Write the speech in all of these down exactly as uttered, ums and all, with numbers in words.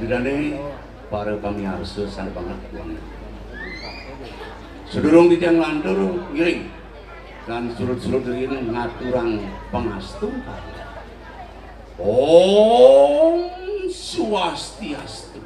Dane para pamiarsa sané banget. Sedurung titiang lantur ngiring lan surud-surud riin ngaturang pangastu. Om Swastiastu.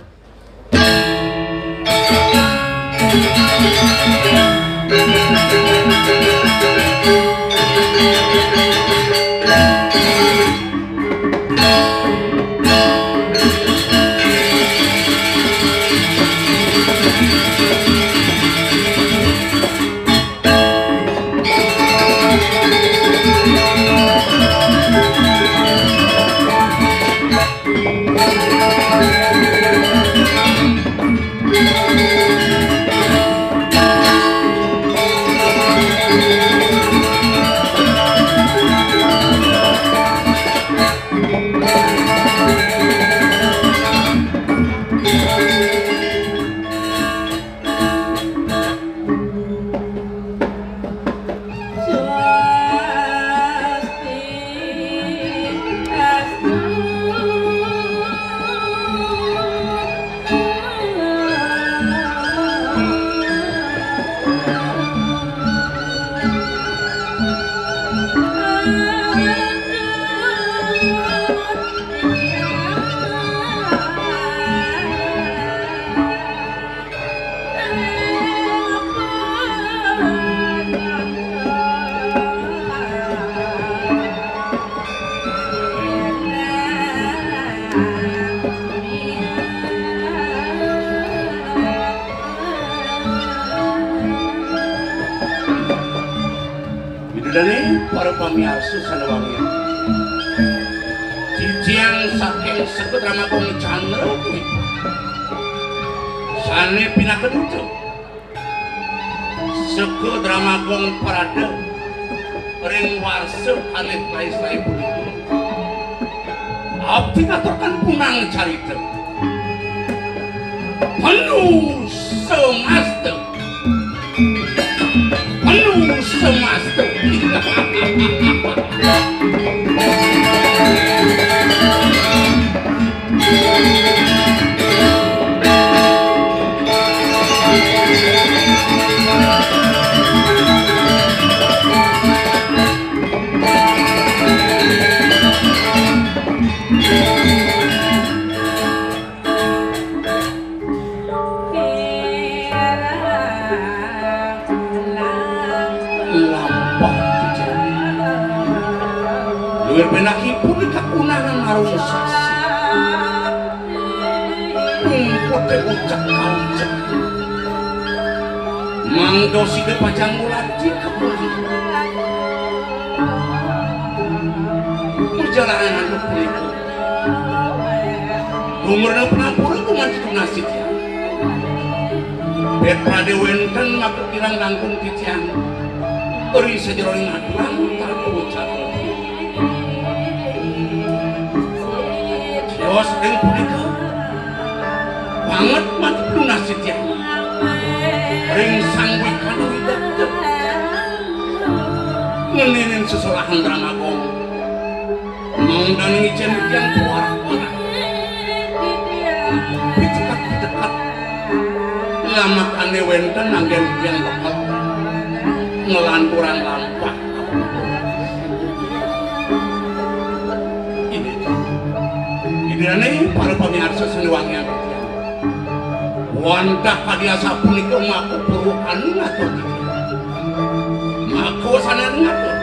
Widodane para pamiarsa sané wangian. Titiang saking Seka Drama Gong Candra kuwi. Sané pinaka duta. Seka Drama Gong Prada ring warsa kalih kalih punika. Abdi ngaturkan punang carita. Penuh semasta. Penuh semasta. Lampah. Luwir penakipun kakunahan marung sasi. Kumpute ucek-ucek. Mangda sida pacang ngulati kepunahan. Perjalanan punika. Gumurna panampura gumanti tunas titiang. Pét pradé wénten maka kirang langkung titiang ri sajeroning aturan tata ucap. Tios ring punika banget mati tunas titiang ring Sang Wikana Widakta ngeninin sesolahan Drama Gong. Mangdané ngicén titiang pawarak-warak. Pitekat-pitekat. Lamakané wénten anggén titiang bakal nglanturang lampah. Ini, ini para pamiarsa sing wangiang titiang. Wantah kadi asapunika maka purwakaning atur titiang. Maka sané ngatur.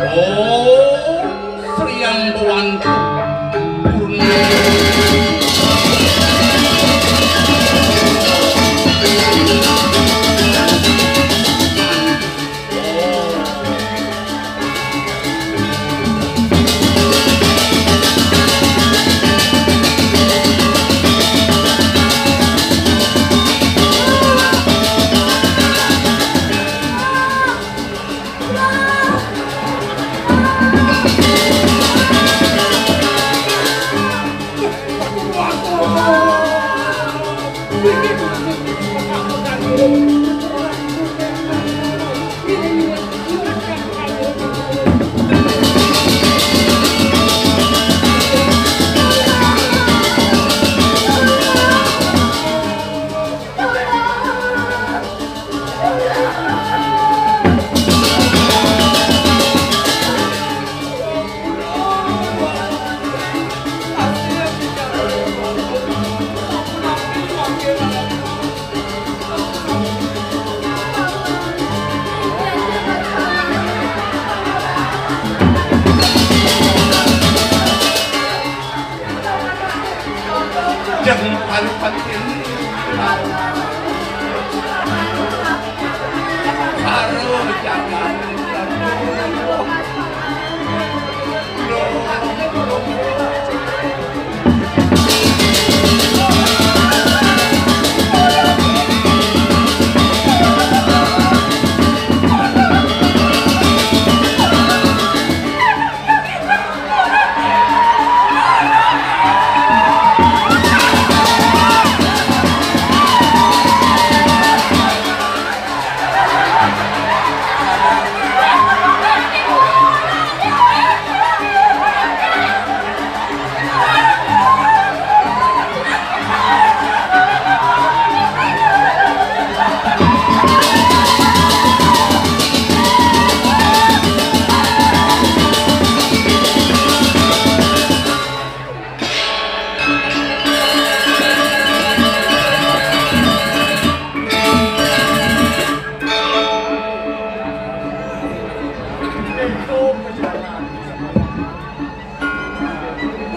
Om Sri Ambawantu Purnama.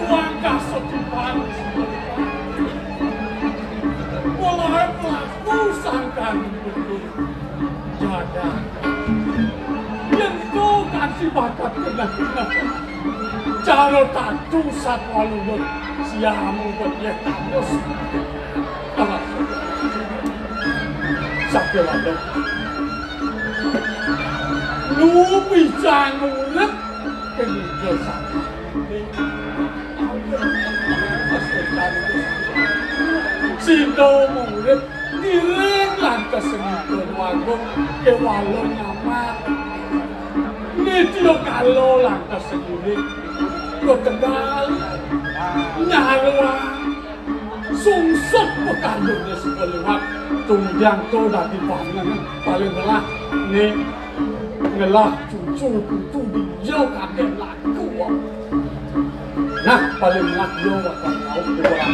Langkah setupan. Mulai pelaku sangkan betul. Jaga. Yen to kasih bakat kena-kena. Cara tatu satwa luhur. Siamu bet yeh tandus. Alah. Sabda waduh. Lu bisa ngurip keluarga sama. Sinta murid ngiring lantas seni Agung kewala nyamat. Nitya kala lantas seni ke Tegal. Nyaruang sungsut pekayune saka liwat. Tumjang to dadi pangan paling melah. Nih ngelah cucu putu dia kakek laku. Nah, paling melah dia waktu kau di bola.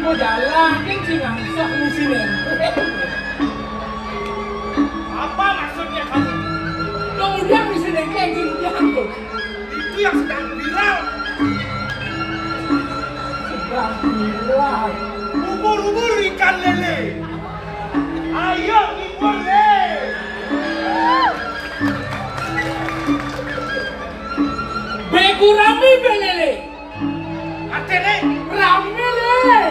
Mau jalan, kan sing ngangsak di sini. Apa maksudnya kamu? Kemudian di sini, kan sing ngangsak. Itu yang sedang viral. Sedang viral. Ubur-ubur ikan lele. Ayo ngibur, Le. Begu rame belele. Atene rame, Le.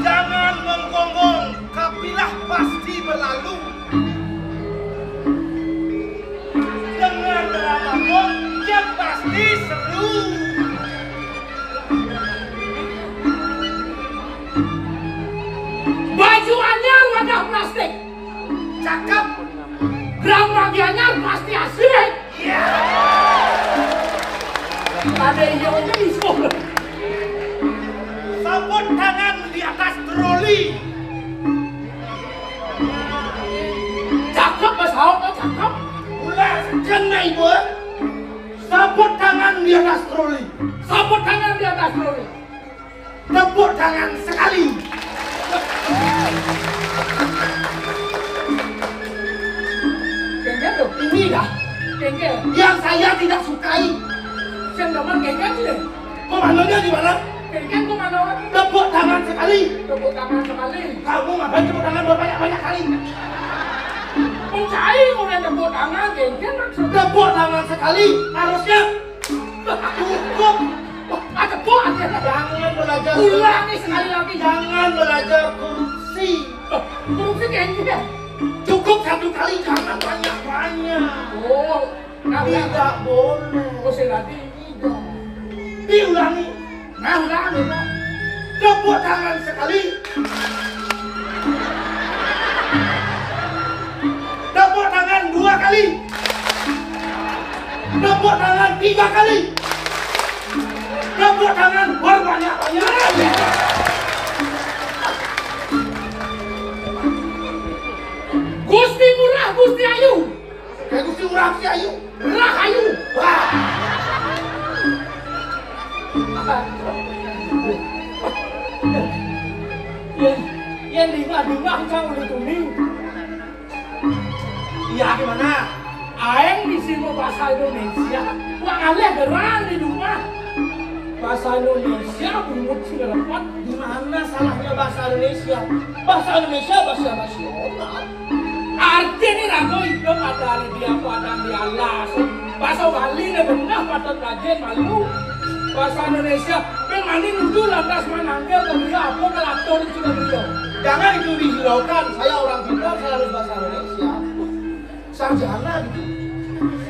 Jangan menggonggong, kafilah pasti berlalu. Dengan drama Bond yang pasti seru. Baju anyar wadah plastik. Cakep. Drama anyar pasti asik. Iya. Ada iya ini. Sabut tangan di atas troli. Cakep, Mas Ahok, cakep. Ulah, kena ibu. Sabut tangan di atas troli. Sabut tangan di atas troli. Tepuk tangan sekali. Kengken tuh. Ini dah. Kengken. Yang saya tidak sukai. Yang demen kengken sih. Komandonya di mana? Kengken komando. Tepuk tangan sekali. Tepuk tangan sekali. Kamu ngapain tepuk tangan berbanyak-banyak kali? Mencai udah tepuk tangan, kengken maksudnya. Tepuk tangan sekali, harusnya cukup. Wah, ada tepuk aja. Jangan Ulangi sekali lagi, jangan belajar korupsi. Loh, korupsi kayak gini ya? Cukup satu kali, jangan banyak-banyak. Oh, nah, tidak boleh. Oh, saya lagi ini dong. Diulangi. Nah, ulangi, Pak. Tepuk tangan sekali. Tepuk tangan dua kali. Tepuk tangan tiga kali. Tepuk tangan berbanyak-banyak. Gusti Murah, Gusti Ayu. Kayak Gusti Murah, Gusti Ayu. Murah Ayu. Wah. Yang, yang dengar-dengar macam udah kuning. Iya, gimana? Aing bisi mau bahasa Indonesia, wah, aleh gerang di rumah. Bahasa Indonesia bungut sing repot. Di mana salahnya bahasa Indonesia? Bahasa Indonesia bahasa nasional. Artinya rago hidup ada di apa, ada di alas. Bahasa Bali nih benar patut rajin malu. Bahasa Indonesia, ben mani nuju lantas manangkil ke beliau apa kelatur juga beliau. Jangan itu dihiraukan, saya orang pintar, saya harus bahasa Indonesia. Sarjana gitu.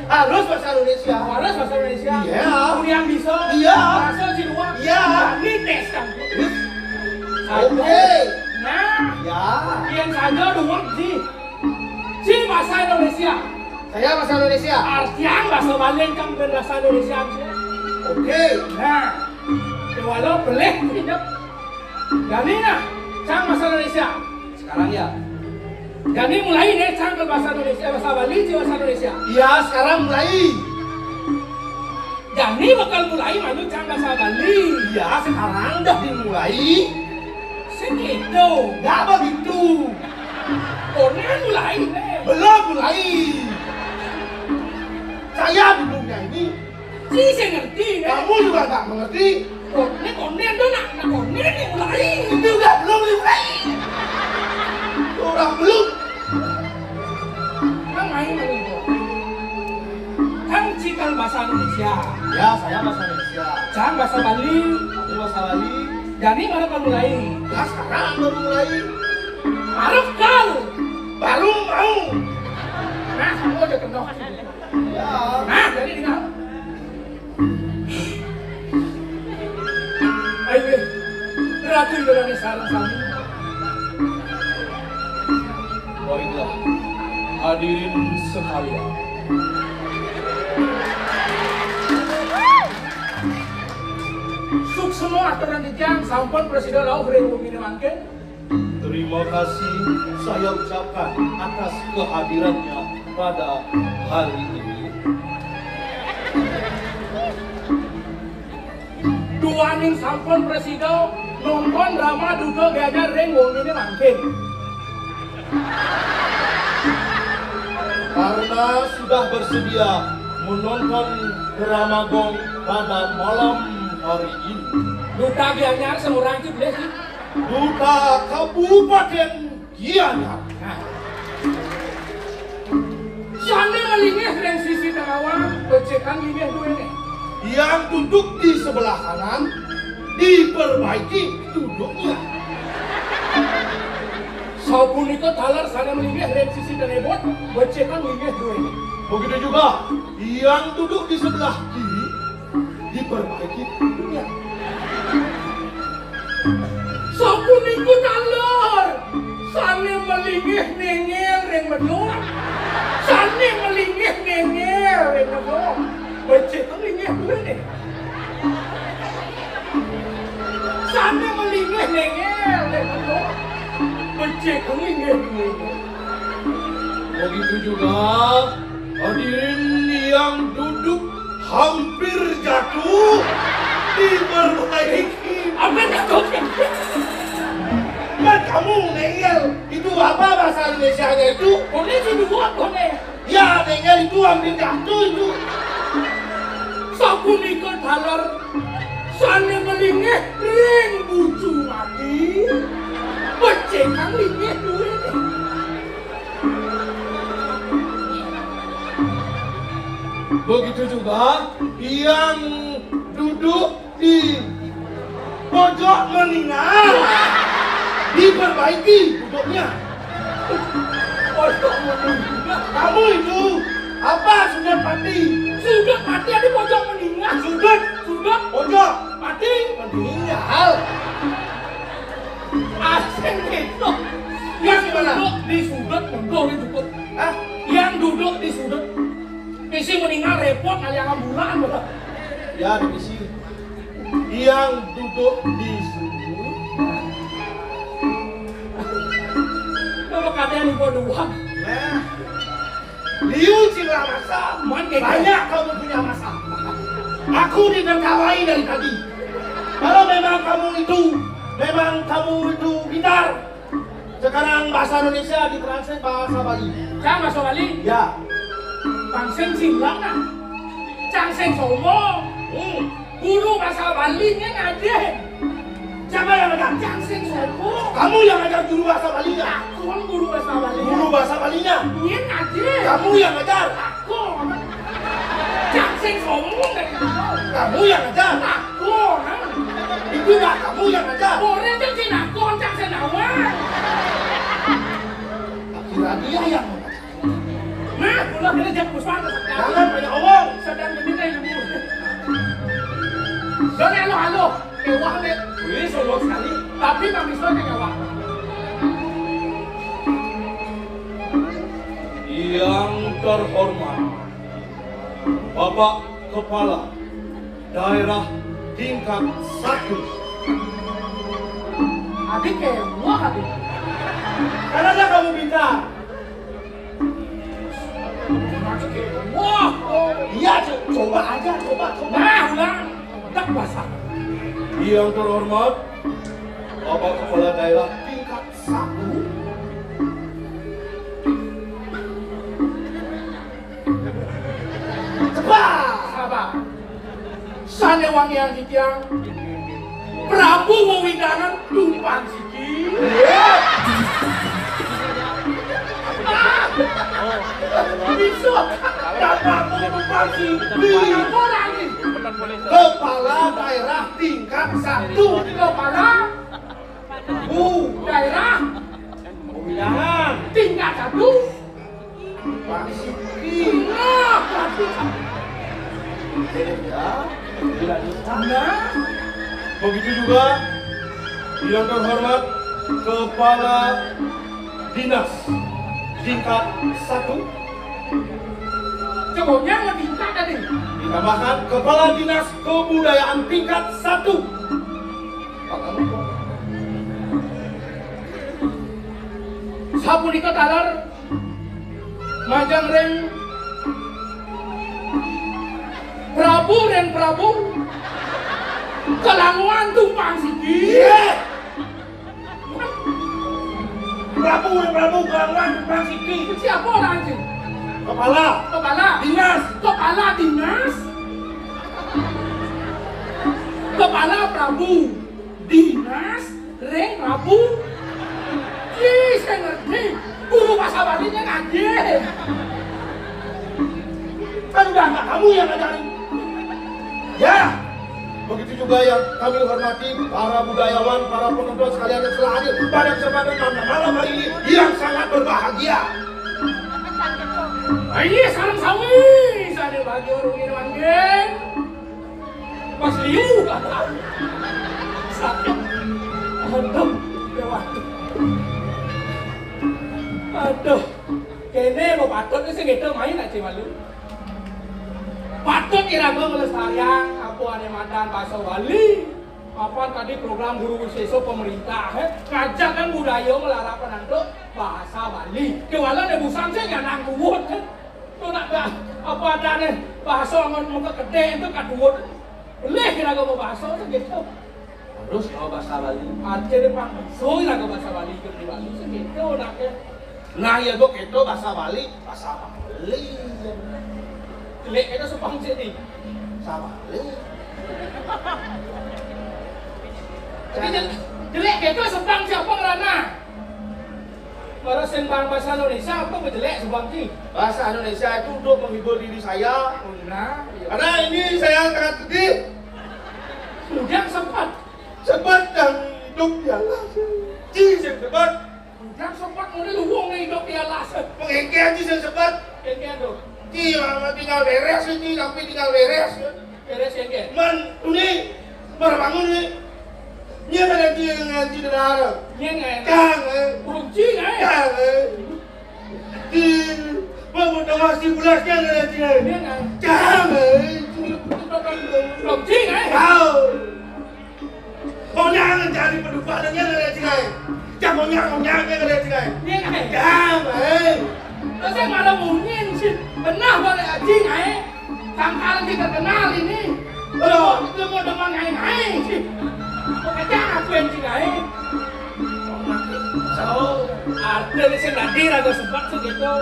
Harus bahasa Indonesia. Harus bahasa Indonesia. Iya. Kuliah bisa. Iya. Bahasa Cina. Iya. Ini tes kan. Oke. Nah. Ya. Yang saja dua sih. Si bahasa Indonesia. Saya bahasa Indonesia. Artian bahasa Bali kan bukan bahasa Indonesia. Oke. Nah. Walau pelih tidak. Jadi nah, sang bahasa Indonesia. Sekarang ya. Jadi mulai nih, sang ke bahasa Indonesia, bahasa Bali, bahasa Indonesia. Iya, sekarang mulai. Jadi bakal mulai malu sang bahasa Bali. Iya, sekarang udah dimulai. Segitu. Nggak begitu. Konen mulai nih. Belum mulai. Saya bingungnya ini. Si saya ngerti nih. Kamu juga nggak mengerti. Konen, konen tuh nak, nak konen yang mulai. Itu udah belum dimulai. Orang belum. Kan main main itu. Kan cikal bahasa Indonesia. Ya, saya bahasa Indonesia. Cang bahasa Bali. Aku bahasa Bali. Jadi baru kan mulai. Ya, sekarang baru mulai. Baru kal. Baru mau. Nah, kamu aja kenal. Ya. Nah, jadi dengar. Ayo, Ratu Indrani sareng sami. Baiklah, hadirin sekalian. Suksma aturan titiang sampun prasida rauh ring wengi mangkin. Terima kasih saya ucapkan atas kehadirannya pada hari ini. Duaning sampun prasida nonton drama Duda Gianyar ring wenginé mangkin. Karena sudah bersedia menonton drama Gong pada malam hari ini. Duta Gianyar seorang ki boleh sih. Duta Kabupaten Gianyar. Nah. Sané malinggih ring sisi tengawan, becikang linggih duéné. Yang duduk di sebelah kanan, diperbaiki duduknya. Sapunika taler sané malinggih ring sisi tengebut, becikang linggih duéné. Begitu juga yang duduk di sebelah kiri, diperbaiki duduknya. Sapunika taler sané malinggih néngél ring medal. Sané malinggih néngél ring medal. Becik linggih duéné. Sané malinggih néngél ring medal. Becik linggih duéné. Begitu juga hadirin yang duduk hampir jatuh, diperbaiki. Hampir jatuh. Kan kamu néngél, itu apa bahasa Indonesianya itu? Boleh sih dua, boleh. Ya, néngél itu hampir jatuh itu. Sapunika taler sané malinggih ring bucu mati, becikang linggih duéné. Begitu juga yang duduk di Pojok meninggal. Diperbaiki duduknya. Pojok meninggal. Kamu itu apa, sudut mati? Sudut mati ada pojok meninggal. Sudut. Sudut. Pojok. Mati. Meninggal. Asing gitu. Yang duduk di sudut, monggo ini cukup. Hah? Yang duduk di sudut. Bisi meninggal repot, kali ambulan. Ya, bisi. Yang duduk di sudut. Coba katanya nih, gua doang. Nah, liu cila masa. Man, kayak banyak kamu punya masalah. Aku ditertawai dari tadi. Kalau memang kamu itu, memang kamu itu pintar, sekarang bahasa Indonesia ditranslate bahasa Bali. Cang bahasa Bali? Ya. Bang sing cila nah. Cang sing sombong. Hmm. Guru bahasa Balinya ngajar. Siapa yang ngajar? Cang sing sombong. Kamu yang ngajar guru bahasa Balinya. Aku guru bahasa Bali. Guru bahasa Balinya. Dia ngajar. Kamu yang ngajar. Aku. Cang sing sombong dari kamu. Kamu yang ngajar. Aku. Itu dah kamu yang ngajar. Orang cang sing nakon, cang sing nawang. Kira dia yang ngajar. Nah, pulang kita jam puspa. Jangan banyak omong. Sedang gembira ilmu. Jangan halo-halo. Mewah nih. Wih, sombong sekali. Tapi Bang Miswa yang mewah. Yang terhormat Bapak Kepala Daerah tingkat satu. Adik mewah, adik. Karena kamu pintar. Wah, iya, co-, coba aja, coba, coba. Nah, ulang. Tak basah. Yang terhormat Bapak Kepala Daerah tingkat satu. Cepat. Sabar. Sané wangian titiang Prabu wewidangan tumpang siki. Bisa. Prabu tumpang siki. Kepala daerah tingkat satu. Kepala, bu, daerah wewidangan tingkat satu. Pak Siki. Ya, tidak bisa. Nah. Begitu juga yang terhormat Kepala Dinas tingkat satu. Cowoknya nggak tingkat tadi. Ditambahkan Kepala Dinas Kebudayaan tingkat satu. Sapunika taler majeng ring Prabu ring Prabu, kelanguan tumpang siki. Iya. Prabu ring Prabu, kelanguan tumpang siki. Siapa orang itu? Kepala. Kepala. Dinas. Kepala dinas. Kepala Prabu. Dinas ring Prabu. Ih, saya ngerti. Guru bahasa Balinya ngaji. Kan udah nggak kamu yang ngajarin. Ya, begitu juga yang kami hormati para budayawan, para penonton sekalian yang telah hadir pada kesempatan malam, malam hari ini yang sangat berbahagia. Ayo, salam sami, saya bahagia orang ini manggil. Pas liu. Sakit. Aduh, ya waduh. Aduh. Kéné mau patut sing kita main aja malu. Patut iraga ngelestariang apa ané madan basa Bali. Apa tadi program Guru Wisésa pemerintah, eh? Ngajak kan budaya melarapan antuk bahasa Bali. Kéwala né busan sih nyanang kuwut, eh? Tuh nak dah, apa adané bahasa ngon muka gedé itu kaduwut. Boleh kira-kira bahasa itu gitu. Harus mau bahasa Bali. Artinya pang, so kira-kira bahasa Bali itu di Bali sih gitu nak ya. Nah, ya, Bu, itu bahasa Bali, bahasa Bali. Jelek itu sepang sini. Bahasa Bali. Tapi jel-, jelek itu sepang siapa ngerana? Kalau sing bahasa Indonesia apa jelek sepang sih? Bahasa Indonesia itu untuk menghibur diri saya. Nah, iya. Karena ini saya sangat sedih. Udah sempat. Sebet yang hidup di alas. Ci sing sebet. Yang sebet ngono lho wong hidup di alas. Pengengkean ci sing sebet. Pengengkean to. Ci mah tinggal beres ci, tapi tinggal beres. Beres engke. Man, ini baru bangun nih. Nyén ada ci ngaji dara. Nyén ngaji. Kang, eh. Urung ci ngaji. Kang, eh. Di mau dong masih bulas kan ada ci. Nyén ngaji. Kang, eh. Urung ci ngaji. Kau. Konyang cari pedukuhan nyén ada ci ngaji. Cak konyang, konyang nyén ada ci ngaji. Nyén ngaji. Kang, eh. Terus yang malah mungkin sih. Benar boleh aji ngaji. Sangkal kita kenal ini. Loh, itu mau demen ngaji-ngaji sih. Kok aja ngakuin sih ngaji. So, artinya sing tadi raga sempat sih gitu.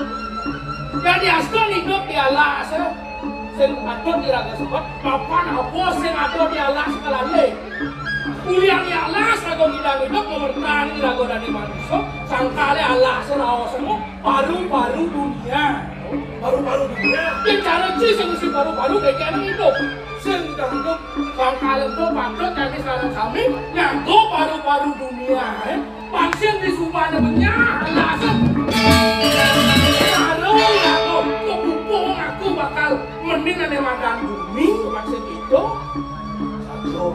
Jadi asto hidup di alas, eh. Sing patut di raga sempat, papan apa sing ada di alas kalane. Kuliah di alas raga ngidang hidup memertani raga dadi manusia, sangkale alas raos semua paru-paru dunia. Paru-paru dunia. Yen cara ci sing ngisi paru-paru kayak anak hidup. Sing udah hidup, sangkale itu patut kami sekarang sami nganggo paru-paru dunia, eh. Vaksin di sumpahnya benyah, alasan. Karo aku, kok bupung aku bakal mending ane makan bumi, vaksin itu. Satu.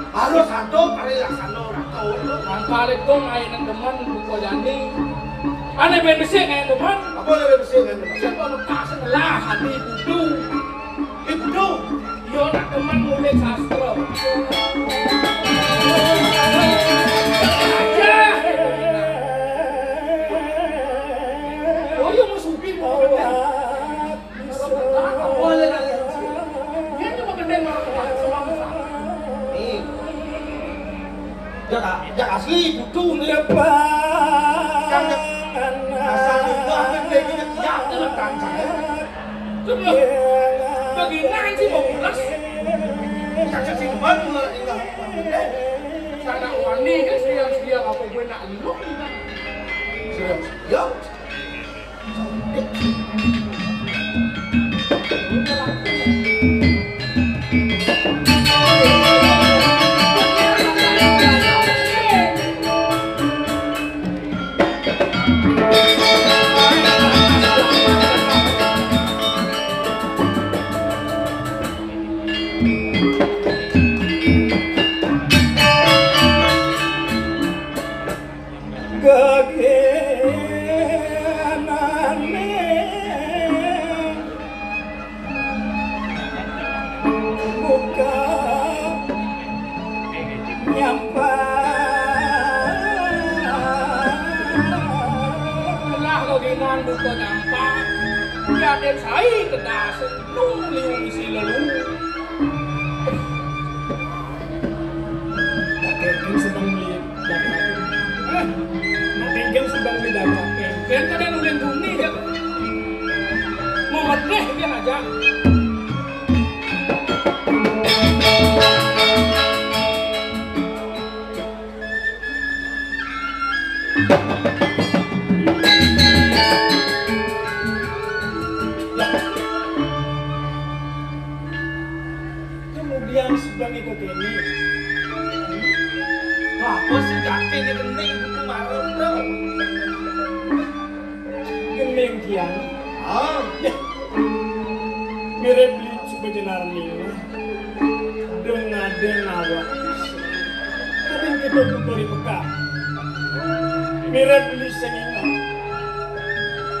Harus satu kali laksana ora tau. Mangkale kok ae nang demen buka jani. Ane ben besik ae demen. Apa le besik ae demen? Sing kok lekas lah ati kudu. Ibu dong, yo nak teman ngulik sastra. Oh, yo mau supi mau. Boleh lah. Dia cuma gede mau. Nih. Jak, jak asli butuh nih. Kan asal itu apa yang dia tidak siap dalam kancah. Sebelum bagi nanti mau pulas. Kancah simpan mulai ingat. Sana wani kan siang-siang apa gue nak lu. Siap, siap. Gegenane buka nyampah. Lah, kok gimana buka nyampah? Raden Sai kedas nuli isi lelu. Nak kengken sedang beli data. Eh, nak kengken sedang beli data. Kengken kada nungguin bumi ya. Mau medeh dia aja. Kemudian sebab itu kene. Apa sih kaki ini kening butuh marut, bro? Gending kian. Ah, ya. Mirip beli suka jenar nih. Deng ada nawa. Kadang kita tuh dari peka. Mirip beli sing ingat.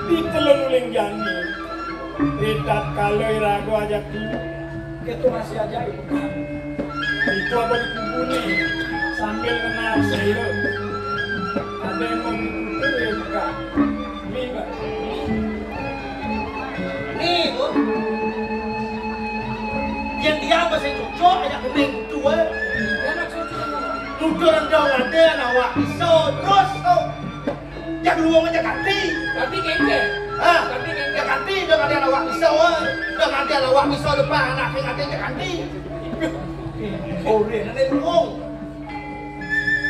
Di telun uling jani. Ritat kalau irago aja tuh. Kita masih aja di peka. Itu apa di kubu nih? Sambil kenal saya. Ada yang mau dikumpul ya peka. Ini, Pak. Nih, Bu. Yang dia apa sih cocok aja kening tua. Nuduh rendang ada nawak pisau terus tuh. Jak luwung aja ganti. Ganti kengke. Hah? Ganti kengke. Ya ganti, udah ada nawak pisau, eh. Udah ada nawak pisau depan anak yang ada jak ganti. Ore nene luwung.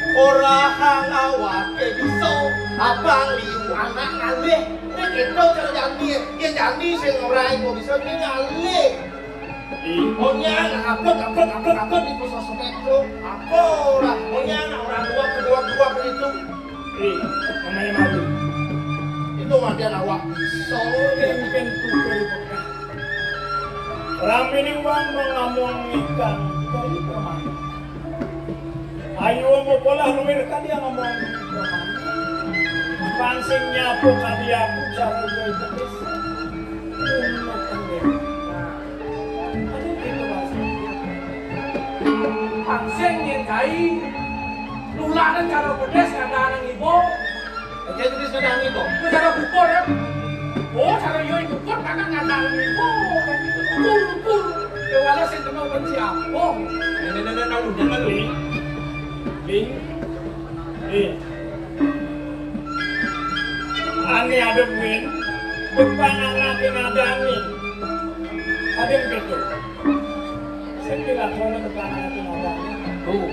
Ora hang awake bisa abang liu anak ngalih. Nek keto cara jani, ya jani sing ora iku bisa iki ngalih. Ih, monyang, apa, apa, apa, apa di pusat sobek tu? Apa orang monyang, orang dua, kedua, dua begitu. Ih, namanya malu. Itu wadah awak. Soalnya mungkin tutur. Ramai ni orang mengamung ikan dari permainan. Ayo, mau pola luir kan dia ngomong. Pancing nyapu kali aku cara gue itu. Pancing nyen kai. Lulanan cara pedes kata anak ibu. Oke, itu bisa dah ibu. Itu cara kukur ya. Oh, cara yo kukur karena kata anak ibu. Kur, kur. Dewala sing kenal benci apa? Ini, ini, ini, lalu, lalu. Ling. Eh. Ane ada buin. Depan anak yang ada ane. Ada yang betul. Saya kira kalau depan anak yang ada ane. Tuh.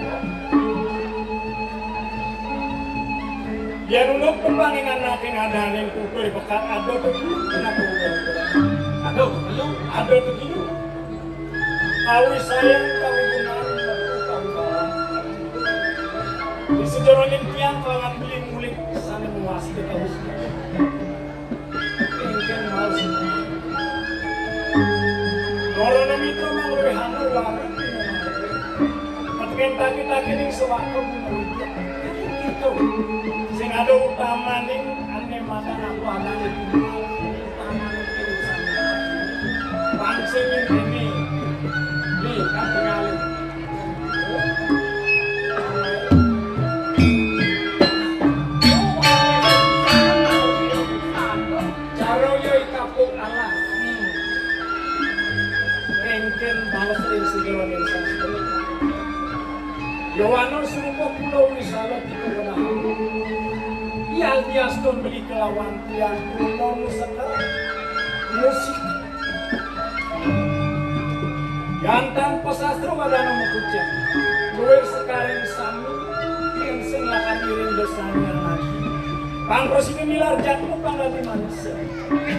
Yan uluk tembang ing anaking adaning putu bekat ada tegilu kenapa ugal. Ada tegilu. Ada tegilu. Kawi sayang, kawi gunan, kawi bawang. Di sejeroning tiang kalangan beli mulik sane muas dikawis. Engken mau sih. Loro mitra mangluwih anu warung. Metuken taki-taki ning sewaka guna. Itu. Sing ada utamaning ane makan aku ada di utamaning urusan. Pancing ini. Nih, kan tinggalin. Cara ya ikapuk alas. Engken bales ring sejeroning sastra. Yowana serupa pulau wisata tiga belah. Yadiaston beli kelawan tiang pulau museka. Musik. Yantang pasastra wadana makucap. Luwih sekaring sami, yen sing lakar ngiring dosane anaki. Pang prasida milar jatmu pang dadi manusa.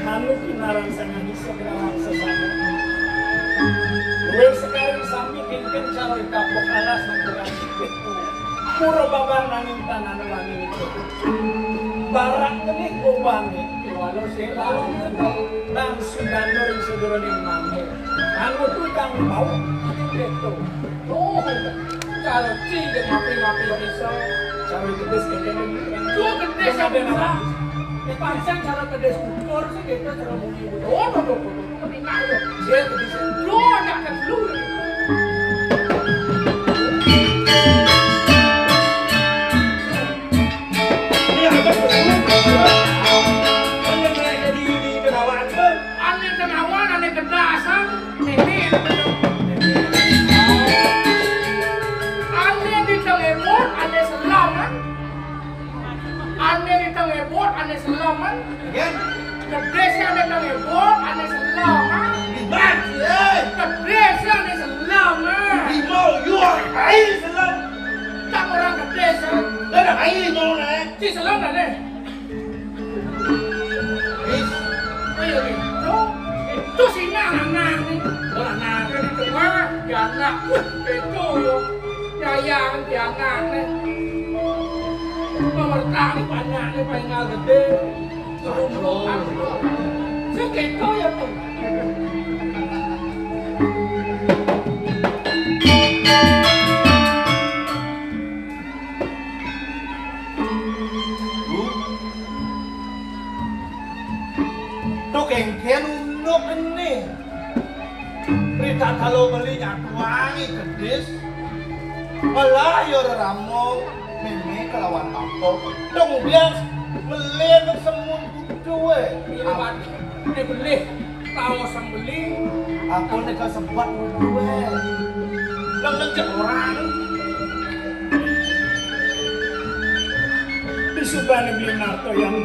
Manut pinaran sang adisa kelawan sesama. Luwih sekaring sami, tingken cara dapuk alas nang kurang. Pura babar nanging tanane wani niku. Barak tenih gobane. Walau sing lalu nang sudano ing sedurane mangke. Anu tukang bau ati keto. Oh, cara ci dek mapi-mapi bisa. Cara itu bes kene. Tuh gede sampe apa? Pancen cara kedes ukur sih kita cara muni. Oh, no, no, no. Ane kenawan, ane kedasan, ane ditelebon, ane selaman. Ane di tengah bot, ane selaman. Nggih. Gedhe sing ane tengah bot, ane selaman. Di bagi, eh. Gedhe sing ane selaman. Di mau yuang ai selam. Tak orang gedhe sing. Dah dah ai mau nek. Ci selam dah nek. Wis. Ayo, Wi. Tuh, itu sih nang, nang, nang. Ora nang, di tengah, ya anak. Wah, itu yo. Nyayang, ya anak, nek. Nomor tali banyak nih, paling gedhe. Seketo ya, Bang. Bu. Tuk engken unduk ene. Rita kalo beli nyatuangi kedis. Malah ya reramo meme kelawan bapa. Dong bias beli semun kudu e. Iya, Pak. Ini beli. Tahu sang beli. Aku nek kesempat kudu e. Nang ngecek orang. Disubane beli narto yang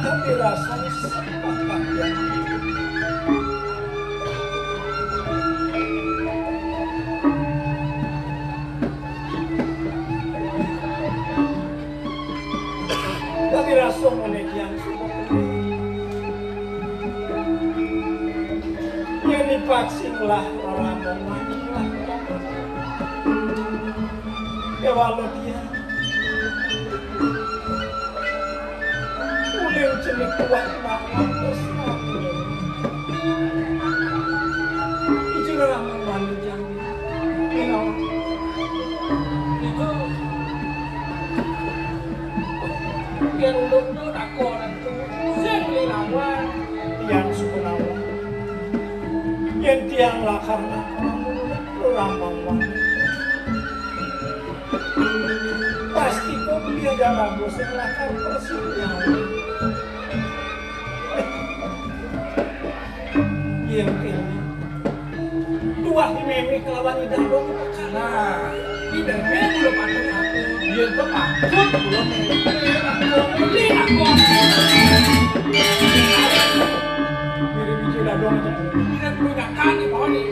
Tapi rasanya sepakat ya. Yang sudah kena. Yang dipaksa lah orang memancing lah. Ya walau dia. Uling cenik kuat banget terus. Ijur orang memancing. Itu yang dulu takon itu sing linawan. Yang suku nawa. Yang tiang lakar lakar. Lambang wanita. Pasti kok dia dalam musim lakar persinyal. Yang ini. Dua di meme kelawan ida dong. Nah, di meme udah patut aku. Dia tuh patut belum meme. Aku beli aku. Mirip biji dadong aja. Tidak punya kaki, Pak Oni.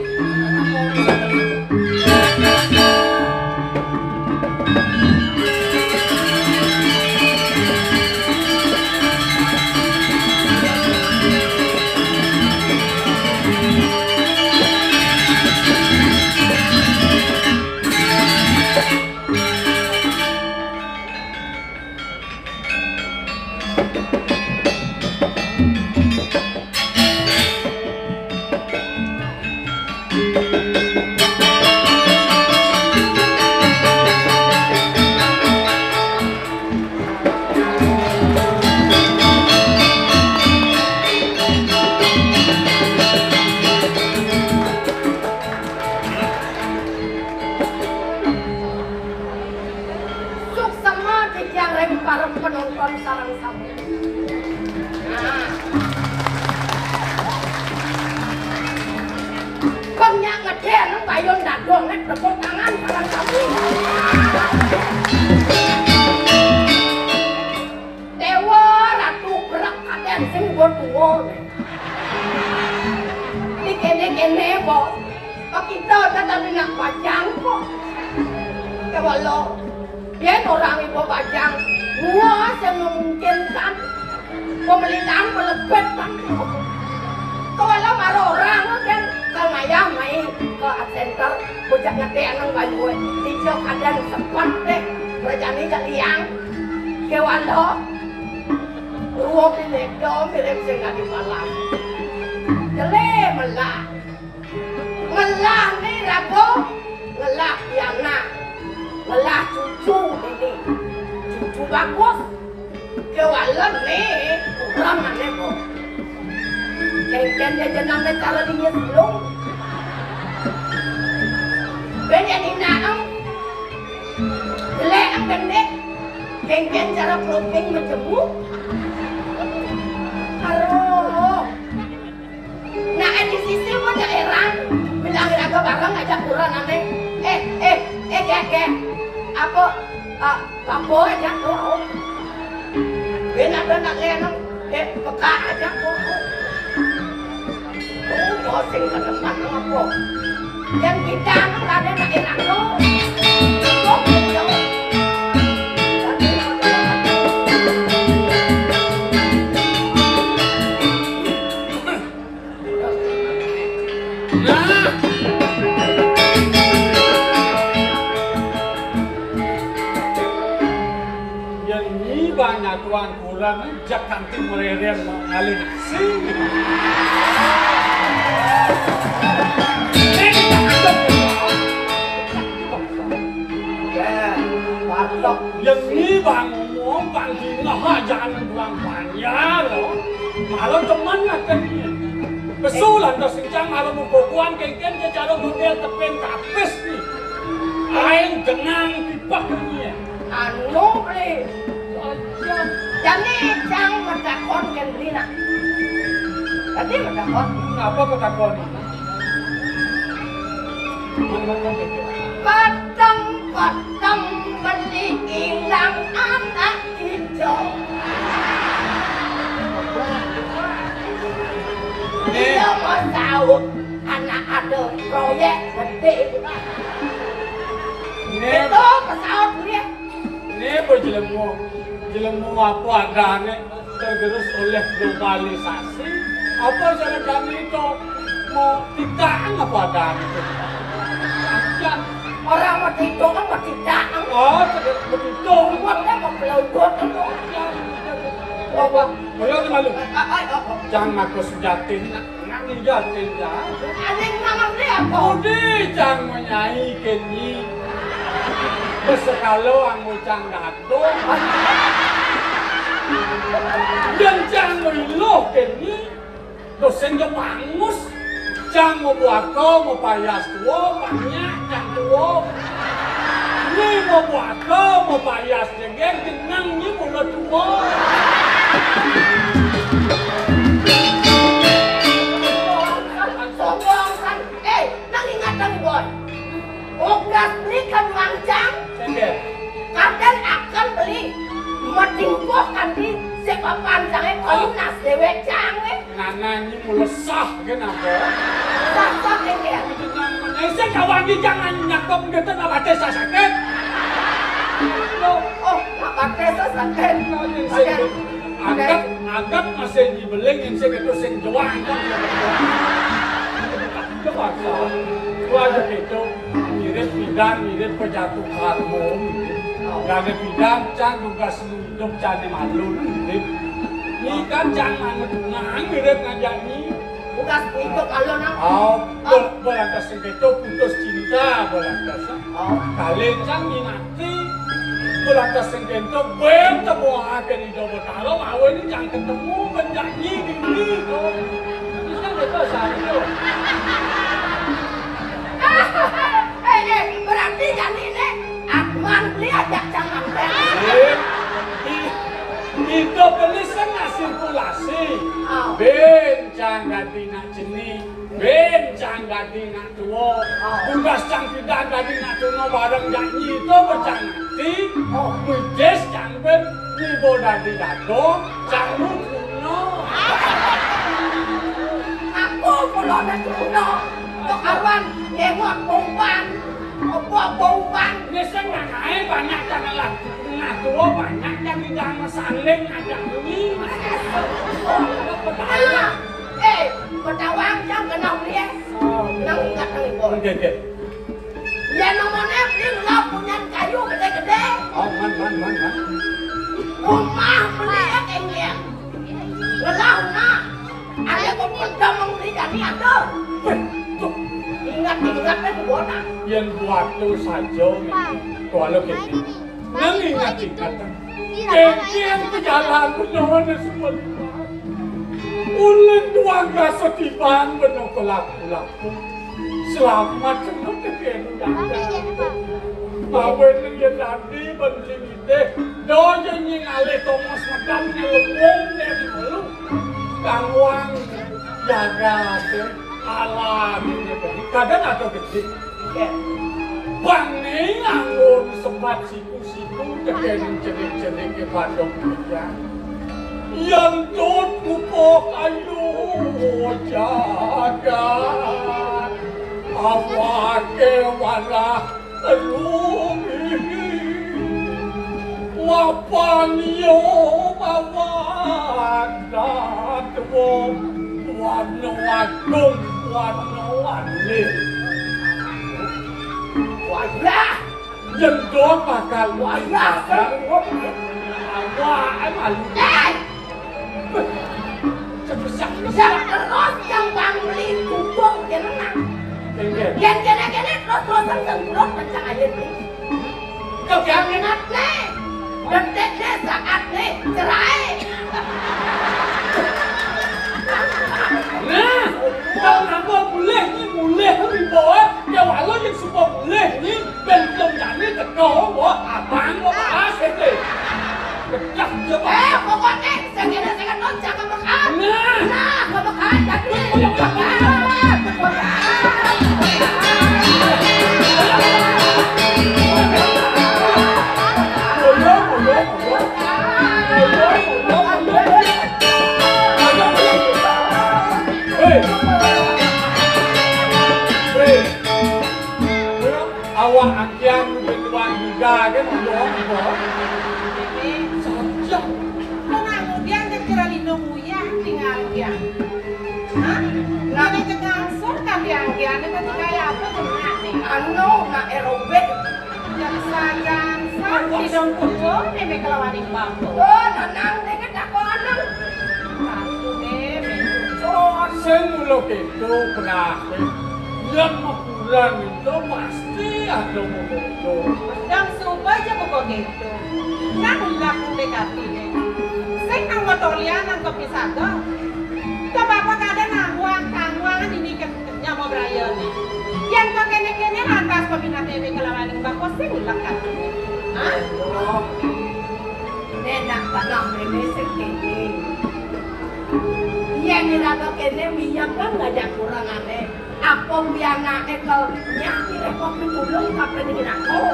Suksma titiang ring para penonton sareng sami. Nah. Kang nyak ngedén bayun dadong, eh, tepuk tangan sareng sami. Déwa Ratu Brek kadén sing tuwa. Di kéné-kéné, Bos. Kok kita tetap nak bajang kok. Kewala. Yén orang ibu bajang, gua sing memungkinkan pemelitan melebet kan. Kewala mara orang kan kal ngayah mai ke art center, bocah ngeté nang bayu. Dija kadén sepat deh, berjani jak liang. Kewala. Ruo pineda mirip sing dadi palang. Jelé melah. Ngelah né raga, ngelah pianak. Ngelah cucu dini. Cucu bagus. Kéwala né kurang ané, Bo. Kénkén jajananné cara dinya selung. Bén yén inaem. Jelék gendé. Kénkén cara peluping majemuk. Aduh. Nah, di sisi pun ya heran. Bilang raga bareng aja kurang ané. Eh, eh, eh, gek, gek. Apa, ah, apa aja tuh? Bén ada nak lenong. Eh, peka aja tuh. Oh, pusing ke depan apa? Yang kita anu kadén nak enak lo. Kok gitu? Nah. Yang ini banyak tuan kurang. Jak kanti merereng mangalih sing. Ya, patok. Yang ni bang ngomong, bang dina hajan buang banjar lo. Malah teman akan ni. Besul anda senjang malah mukukuan kengken secara model tepeng kapis ni. Aing jenang tipak ni. Anu, Bli. Jani cang matakon kén Bli nah. Tadi matakon. Ngapa kau takon? Peteng-peteng beli ilang anak hijau. Dia mau saut anak ada proyek gedé. Itu pesawat dia. Né berjelemu, jelemu apa adané? Tergerus oleh globalisasi, apa cara kami itu mau tidak apa adanya itu? Kan orang mau tidak kan mau tidak. Oh, tidak begitu. Buatnya mau pelautan. Apa? Ayo, malu. Jangan aku sujatin. Nang jatin ya. Aning mangan dia apa? Udi cang menyai keni. Besekalo anggo cang dato. Dan cang milo keni. Dosen jo pangus. Cang mau buaka, mau payas tua, banyak cang tua. Ni mau buaka, mau payas jegeg, jenang ni mula tua. Sombong kan. Eh, nang ingat kan, Boy. Ogas beli kan uang cang. Sendel. Kadang akan beli. Madingkoh kan di sepapan cang, eh, kau nas dewek cang, eh. Nana ni mula sah ke napa? Sah, sah, eh, eh. Itu namanya. Eh, saya kawan di jangan nyakap gitu, napa tes sakit. Oh, oh, napa tes sakit. Anggap, anggap masih dibeling, yang saya kata sing juang kan. Itu paksa. Gua aja gitu, mirip pidan, mirip pejatuh karmo. Gak ada pidan, cang tugas hidup cang malu, mirip. Ni kan cang manut nang mirip ngajak ni. Bukas pintu kalau nang. Oh, ber-, belantas sengketo putus cinta, belantas. Oh. Kalian cang minati, belantas sengketo, ben temu akan ido betaro, awe ini cang ketemu, benjanji gini, tuh. Bisa gitu, sari, tuh. Eh, eh, berarti jani ini Atman beli ajak jangan. Eh, i-, ido beli sengah sirkulasi. Oh. Ben cang dadi nak jeni. Ben cang dadi nak tua. Tugas cang pidan dadi nak tua bareng jak nyi to becang ati. Bijis cang ben nyi bo dadi dato, cang nu tuna. Aku pulo nak tuna. Tok awan ngemot bomban. Apa bomban? Ini sing nanae banyak cang lah. Nah, tua banyak cang di dalam saling ajak nyi. Nah, eh, betawang cang kenal dia. Oh, nang ingat nang ibu. Oke, oke. Ya, nomornya beli ngelah punyan kayu gede-gede. Oh, man, man, man, man. Rumah beli ya, kengkeng. Ngelah rumah. Ada kok udah mau beli dari ada. Weh, tuh. Ingat-ingat kan bodoh. Yang buat tuh saja, kalau gitu. Nang ingat-ingat. Kengkeng pejalan benyohon semua lima. Ulun tuang rasa tibang beno kelaku-laku. Selamat semua kekenu. Bawen yang dadi banding ide. Do janji ngalih Thomas Medam nyelubung dan malu. Kangwang jaga deh. Alam ini. Kadang ada gede. Bang ni anggun sepat si Siku tekén cenik-cenik padang hujan. Yang tut muka kayu jagat. Awake walah telungi. Mapan yo mawan datwa. Warna agung, warna wani. Wayah! Jendot bakal wayah. Awak malu. Eh! Siap terus yang Bang Beli kubur kene nang. Yen kene-kene terus-terusan sengkurut pencak air ni. Kau jangan ingat ni. Detik ni, saat ni, cerai. Nah, kau napa boleh ni, boleh ni bawa. Ya walau yang semua boleh ni. Belum jani teko, wah, abang lo bahas itu. Pecah je, Pak. Eh, pokoknya sing kene sing keton jangan makan. Nah. Nah, kemekan tadi. Makan. Makan. Makan. Hah? Nah, dene cekak angsur kanthi anggiane dadi kaya apa jenengane? Anu, nak aerobik. Jan sajan sah didong kudung meme kelawaning bapa. Oh, tenang, dene takono. Aku dene. Oh, sing mula keto, Brah. Yen makuran itu pasti ada mojo. Dang suba aja buka keto. Nang laku dekatine. Sing nang moto lian nang kepisaga. Kok bapa kada nangwang-tangwang ini ke nyama brayane. Yen kok kene-kene lantas peminat dhewe kelawaning bapa sing lekat. Hah? Nenak tanah mrene sing kene. Yen iraga kene minyak kan ngajak kurang aneh. Apa pianake kel nyah repot pitulung kape dikirako.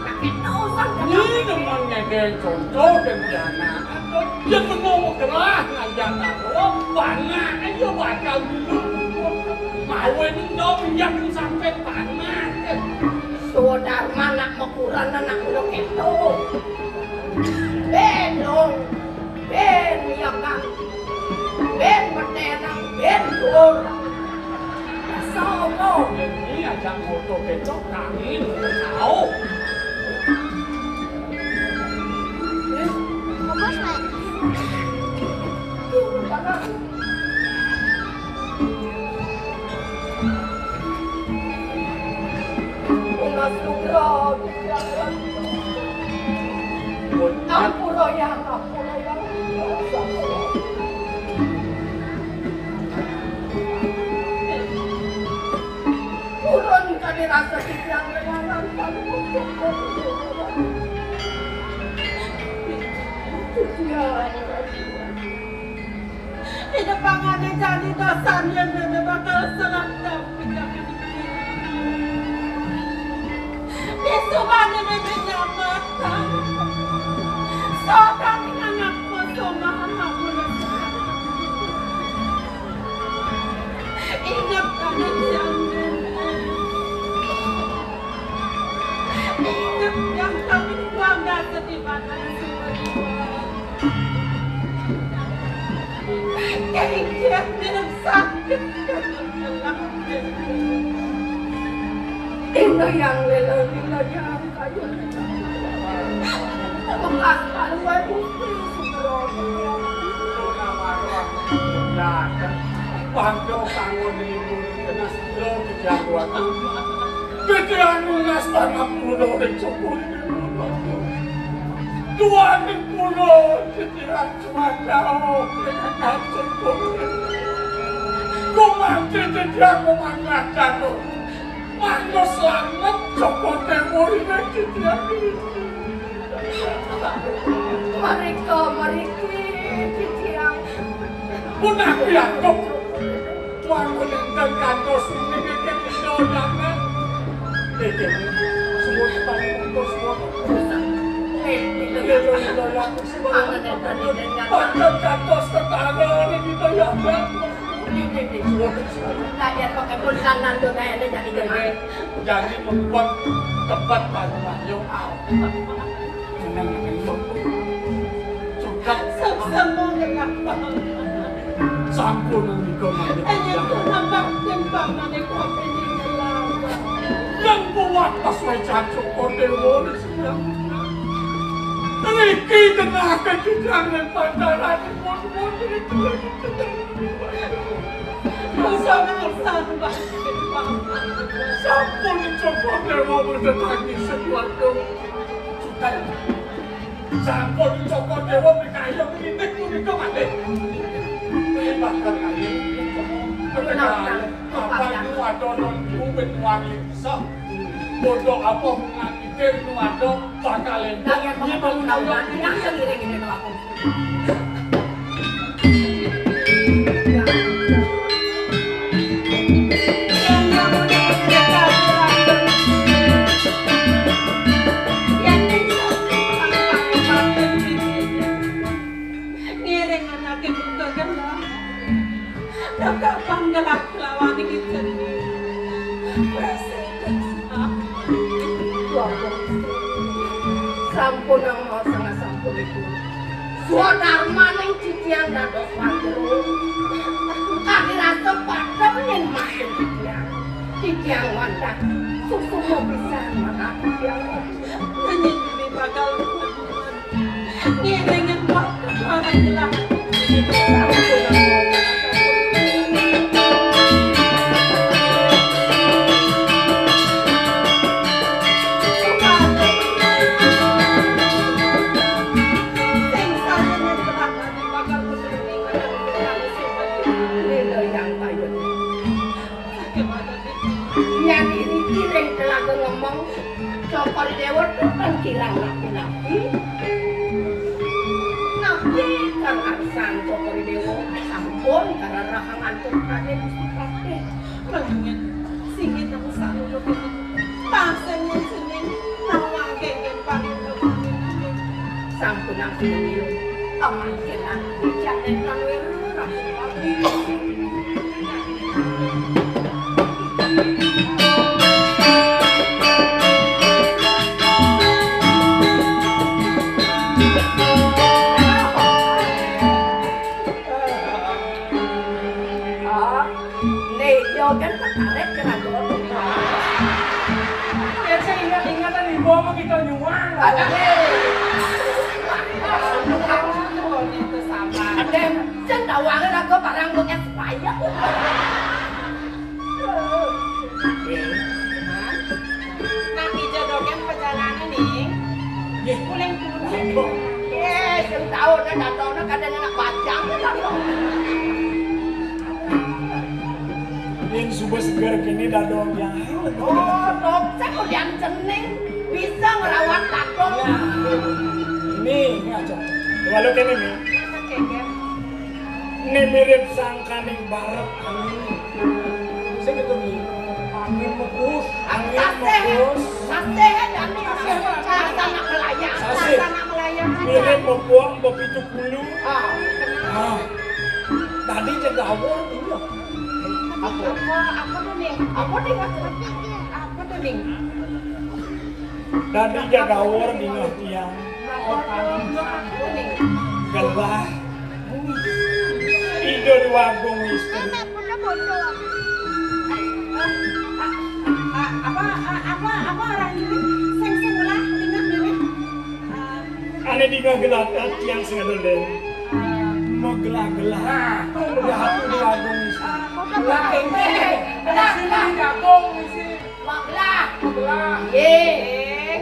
Kakek dosan kan. Ini memang ngedeng contoh dan pianake. Yen ngono gerah ngajak aku, panak ayo bakal dulu. Mau ini dong minyak sampai panak. Sudarma nak makuran anak ulo keto. Ben dong. Ben ya kan. Ben betenang, ben dur. Sono. Ini aja moto keto kami mau tahu. Bagus, Nek. Mas Nugroho, ampura ya, ampura ya. Purun kadi rasa titiang lelangan panuwun. Titiang. Ida pangane jani dosan yen meme bakal salah tapi kaki dikira. Disubane meme nyamatan. Sokan anak somahan aku. Ingat kami tiang meme. Ingat yang kami bangga setiap hari semua. Kengkiat minum sakit. Ino yang lelo, ino yang kayu. Bekas palu wae Gusti Subroto. Pangko kanggo niku kena sira dijagoan. Dadi anu nas pangampura ring syukur. Tuhan pura dadi anu macau ring syukur. Kumanti dadi anu manah jatuh. Mangko slamet Joko Dewa ring titiang iki. Mereka, meriki, titiang. Punapi aku. Mangko enten kantos ning iki kita damai. Iki semua kita untuk semua. Iya, iya, iya, iya. Pangan enten ning kantos tetangga ning kita ya. Kalian pakai pun kanan tuh kayaknya jadi kena. Jadi membuat tempat baru, Pak. Yo, au. Tenang, tenang. Sudah. Sama-sama dengan Pak. Sampun nika mangke. Ayo, nampak timpang ane kopi di dalam. Yang kuat pas wae cancuk kote wong sedang. Niki tengah kejujangan pantaran. Sampun Cokor Dewa mboten tangis sekuarga. Sampun Cokor Dewa mikayuh nitih punika malih. Bakal kali. Kapan ku adonon ku ben wangi bisa. Bodo apa hubungan mikir nu ada bakal entuk. Lah, yen mau ngomong tau nanti, nah, sing ngiring-ngiring aku. Ngiring anake buka gelah. Nang kapan gelah kelawan iki. Presiden. Sampun nang mau sangat sampun itu. Swadarmaning titiang dados wandru. Kami rasa Pisan, maaf, ya Allah. Nanging demi bakal ngiringan waktu marang gelah. Sing saja bakal ngiringan waktu marang gelah. Lila yang payun. Nyadi niki ring telaga ngomong, Cokor Dewa tuh kan kirang napi-napi. Napi kang arsan Cokor Dewa sampun kararahang antuk Raden Gusti Patih. Mangkin singit nang saluluk ini. Pasenya sini nawang kengken paling. Sampun nang sinunggil. Pamangkin aku jatah kang wira. Nih, yo kan tertarik kena dulu. Ya, saya ingat-ingatan ibu sama kita nyuang. Ada yang cen tawangan aku barang bekas payah. Nah, ija dogén pejalanan nih. Nggih. Uling kuning. Nggih, sing tahu dah datangnya kadang anak bajang dah datang. Yén suba seger kéné dadong yang. Oh, dok, saya kuliah cening bisa ngerawat dadong. Nah, ini, ini aja. Walau kéné nih. Oke, oke. Né mirip sangkaning barep angin. Sing gitu nih. Angin mekus. Angin mekus. Sasih, sasih, Dani. Sasih, Pak. Sasanak melayang. Sasih. Sasanak melayang. Mirip mepuang bepitu puluh. Ah. Ah. Tadi jagawa dia. Apa? Apa, apa tuh, Ning? Apa tuh, Ning? Apa tuh, Ning? Dadi jagawa dingeh tiang. Gelah. Ida Déwa Agung Istri. Apa, apa, apa orang ini? Sing, sing gelah, dingeh, dingeh. Ané dingeh gelah tiang sing ada deh. Magelah-gelah. Ratu Déwa Agung Istri. Gelah, gelah, gelah. Gelah. Gelah. Yé.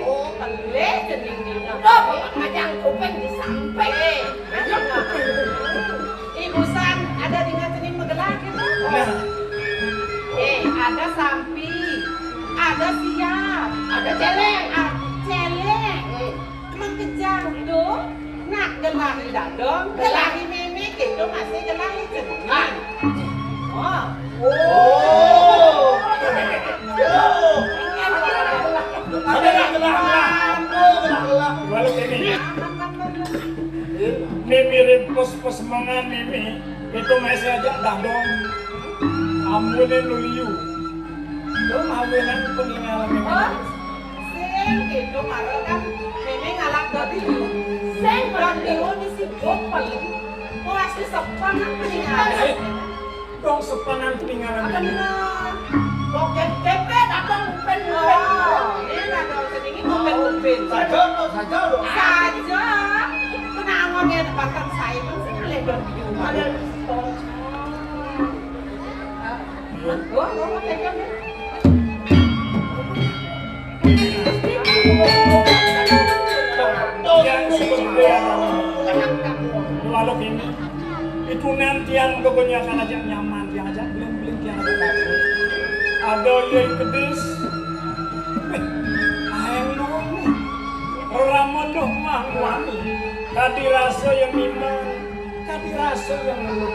Oh, kelih cening dina. Loh, ngajang kuping di samping. Ibu san, ada dingeh cening magelah gitu? Nah. Eh, ada sampi, ada siap, ada céléng, ada céléng. Makejang tuh, nak gelahi dadong, gelahi mémé, kéto masih gelahi cening. Oh. Oh. Ada nak gelah, gelah. Gelah, gelah. Walau ini. Ini mirip pos-pos mangan ini. Itu masih aja dadong. Amuné nu liu. Lu mawinan peninggalan ini. Oh, sing itu mara kan ini ngalak dadi. Sing dadi ini si Gopal. Mulai si sepan apa nih? Dong sepanan peninggalan. Bener. Oke, P P datang, Upen, Upen. Oh, ini ada sedikit Upen, Upen. Saja, saja, dong. Saja. Kenapa dia dapatkan saya pun sih boleh dong. Ada. Oh, oh, pegang deh. Yang seperti itu. Lalu ini, itu nanti yang pokoknya akan ajak nyaman, yang ajak bling-bling, yang ajak bagus. Ada yang kedis. Aeng lu nih. Rerama luh mah wani. Kadi rasa yang nimbang. Kadi rasa yang ngeluh.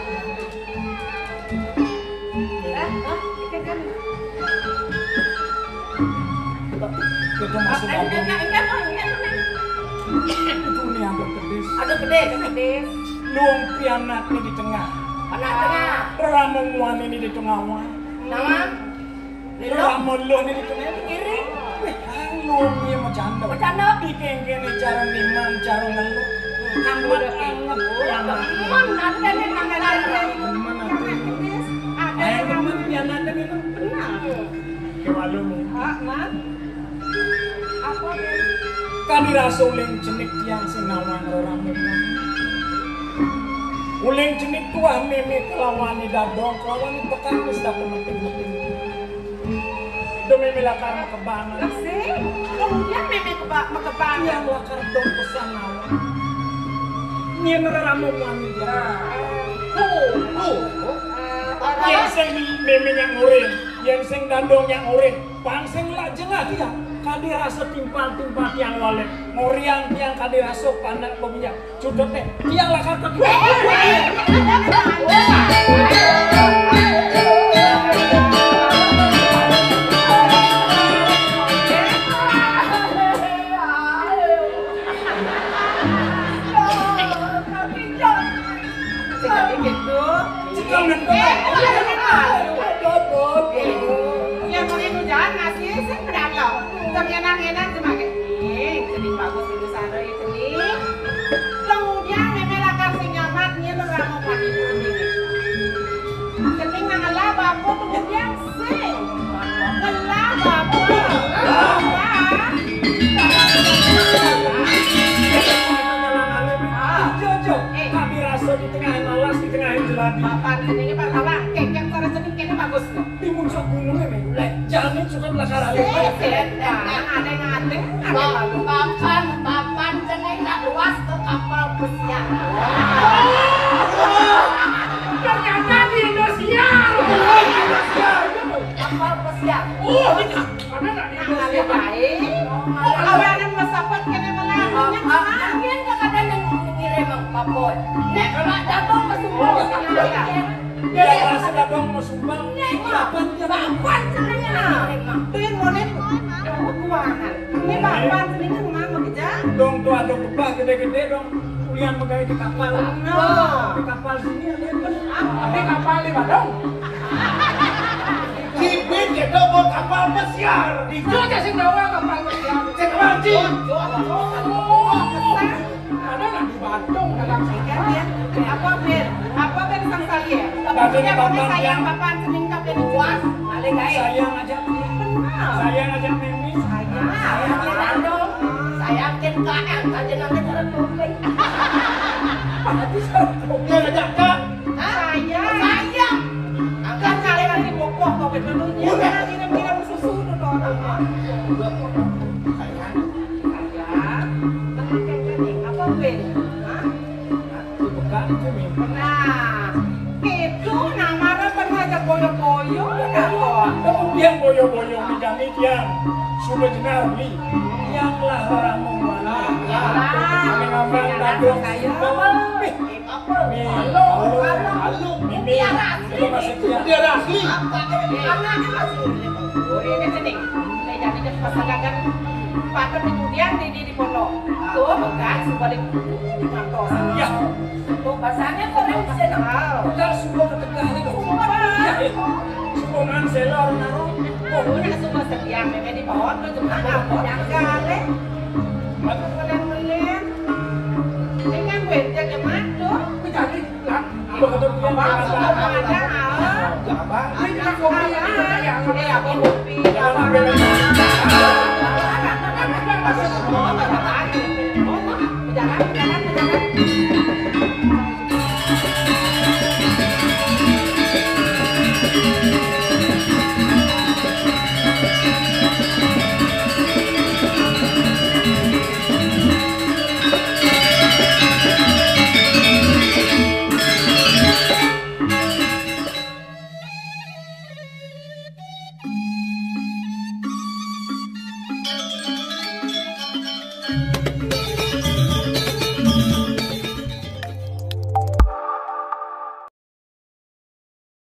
Eh, hah? Ikan kan? Kita masuk. Ah, ikan, ikan, ikan, oh, ikan, ikan. Itu nih yang kedis. Ada kedis, ada kedis. Luung pianakné di tengah. Anak tengah. Rama muani ini di tengah wan. Nama? Lélok. Rama luh ini di tengah. Kiri. Wih, luung iya macanda. Macanda. Iki kéné cara niman, cara ngeluh. Amat anget pianak. Temen ada nih nang ada. Temen ada. Ada yang temen pianak ada nih. Benar. Ke walu nih. Ah, Man. Kadi rasa uling cenik tiang sing nawang rerame. Uling cenik tuah mémé kelawan I Dadong, kelawan I Pekak wis dah penting-penting. Dong mémé lakar makebangan. Lah sing, kemudian mémé keba-, makebangan. Tiang lakar dong pesan nawang. Nyén rerame muani tiang. Nah, tuh, tuh. Yén sing mémé nyak ngurin, yén sing Dadong nyak ngurin. Pang sing lak jengah tiang, kadi rasa timpal-timpal tiang walet. Ngoriang tiang kadi rasa panak bebiyang. Cutet deh, tiang lakar ke. Sekali gitu. Cekal ngentot. Eh, iya, iya, iya. Aduh, aduh, aduh. Ya, mau itu jangan ngasih, saya pedang kau. Jangan enak-enak cuma kayak, "Ih, cening bagus dulu sana ya, cening." Kemudian mémé lakar sing nyamat, nyén rerame muani cening. Cening nang ngelah bapa, kemudian sing ngelah bapa. Bapa. Jo, jo. Eh. Kami rasa di tengah alas, di tengah jelati. Bapa nih, ini Pak Tawang. Kek, kek, cara cening kene bagus nih. Timun sok gunungnya, men. Lek, jamin suka belakang alis. Sih, sih. Nah, ngadeng-ngadeng, ngadeng lalu. Papan, papan cening nak luas ke kapal pesiar. Ternyata di Indosiar. Oh, di Indosiar, gitu. Kapal pesiar. Oh, di mana nak di Indosiar? Ngalih baik. Awanan masapat kene malah. Angin kakak ada yang ngirim, Bang Papoy. Nek, Mak Dadong masuk. Oh, iya. Dia rasa Dadong masuk. Bang, nek, papan dia. Papan ceningnya. Tuh yang monet. Kuangan. Ini papan ceningnya rumah bekerja. Dong tuh ada kebah gede-gede dong. Kuliah megai di kapal. No. Di kapal sini ada yang bener. Apa? Di kapal di Badung. Cibin gitu, bawa kapal pesiar. Di Jogja sih bawa kapal pesiar. Cek mancing. Ada lah di Bandung, dalam singkat ya. Apa, Ben? Apa, Ben, sang saya? Tapi ini Bapak sayang, yang Bapak cening, tapi ini puas. Balik, guys. Sayang aja. Benar. Sayang aja, Mimi. Sayang. Sayang, Bandung. Sayang, Ken K L. Aja nanti turun kuping. Dia ngajak, Kak. Hah? Sayang. Sayang. Angkat kali lagi kokoh, kok, dulunya. Udah. Kirim-kirim susu, tuh, orang. Sayang. Sayang. Teman kayak gini. Apa, Ben? Hah? Bukan itu, Mi. Nah, itu namanya pernah aja boyo-boyo, ya, kok. Kemudian boyo-boyo ini kami tiang sudah jenar, Mi. Yang lah orang mau mana? Kami ngambang dadong. Saya. Mi. Halo. Halo. Mi. Mi. Tiara asli. Itu masih tiang. Tiara asli. Apa? Anaknya masih. Oh, ini sini. Ini jadi cepat sedangkan empat kemudian di di pondok. Tuh, kan, suka di, di kantor. Ya. Tuh, bahasanya kok yang bisa tahu. Kita suka ketegal itu. Sumpah. Ya, ya. Suka ngan sela orang naruh. Oh, udah suka setia, memang di pohon tuh cuma apa? Jangan, deh. Mati. Kalian melihat. Ini kan gue jaga madu. Gue jadi, kan? Gue ketemu dia. Apa? Apa? Apa? Ini kan kopi, ini kan yang, eh, apa, kopi, apa?